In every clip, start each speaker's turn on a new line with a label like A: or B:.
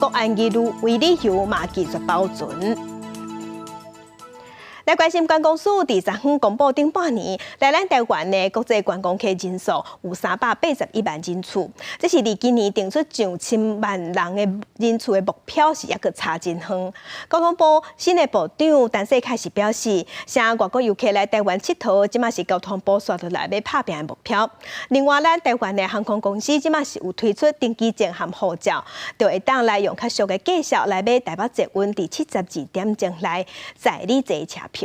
A: 國安疑慮為理由嘛拒絕保存。來關心觀光署佇昨昏公布頂半年來咱台灣的國際觀光客人數有381萬人次，這是離今年定出上千萬人的人次的目標是猶閣差真遠。交通部新的部長陳世凱是表示，啥外國遊客來台灣𨑨迌，這馬是交通部紲落來欲拍拚的目標。另外，咱台灣的航空公司這馬是有推出登機證和護照，就會當來用較俗的價數來買台北捷運佇72點鐘內載你坐車票。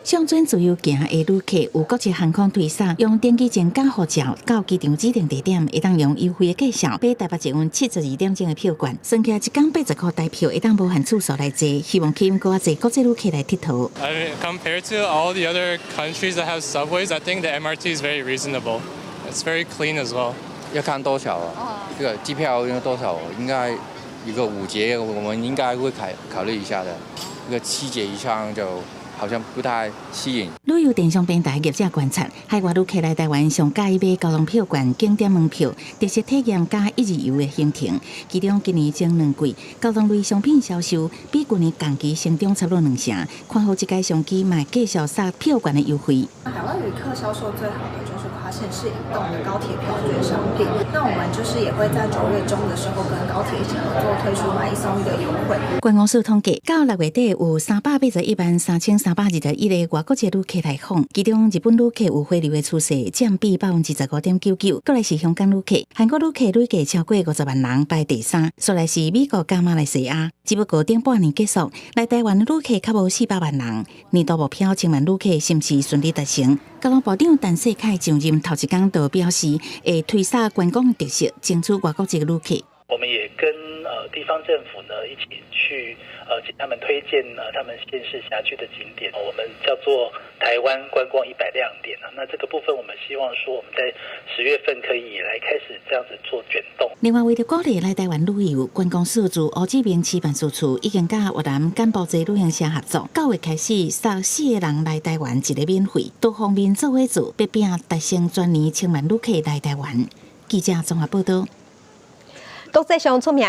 B: 上準自由行的旅客有國際航空推送，用登機證佮護照到機場指定地點，會當用優惠的價數買台北捷運72點鐘的票券，算起來一工80箍台票，會當無限次數來坐，希望吸引閣較濟國際旅客來𨑨迌。
C: I mean, compared to all the other countries that have subways, I think the MRT is very reasonable. It's very clean as well.
D: 要看多少啊？這個機票要多少？應該一個5折，我們應該會考慮一下的。一個7折以上就好像不太吸引。
B: 旅遊電商平台業者觀察，海外旅客來台灣上佮意買交通票券、景點門票、特色體驗佮一日遊的行程。其中今年前兩季交通類商品銷售比舊年同期成長差不多2成。看好這個商機，嘛會繼續殺票券的優惠。
E: 海外旅客銷售最好的就是跨縣市移動的高鐵票券商品。那我們就是也會在9月中的時候跟高鐵一起合作推出買一送一的優惠。
B: 觀光署統計，到6月底有381萬3321個外國籍旅客來訪，其中日本旅客有回流的趨勢，佔比15.99%。過來是香港旅客、韓國旅客累計超過50萬人，排第三。紲來是美國佮馬來西亞。只不過頂半年結束，來台灣的旅客較無400萬人，年度目標千萬旅客是毋是順利達成？交通部長陳世凱上任頭一工就表示，會推捒觀光特色，爭取外國籍旅客。
F: 我們也跟地方政府呢一起去請他們推薦他們縣市轄區的景點，我們叫做台灣觀光100亮點啊。那這個部分我們希望說我們在10月份可以來開始這樣子做捲動。
B: 另外，為著鼓勵來台灣旅遊，觀光署駐胡志明市辦事處已經佮越南柬埔寨旅行社合作，9月開始送四個人來台灣一个免費，多方面做伙做，欲拚達成全年千萬旅客來台灣。記者綜合報道。
A: 國際上出名。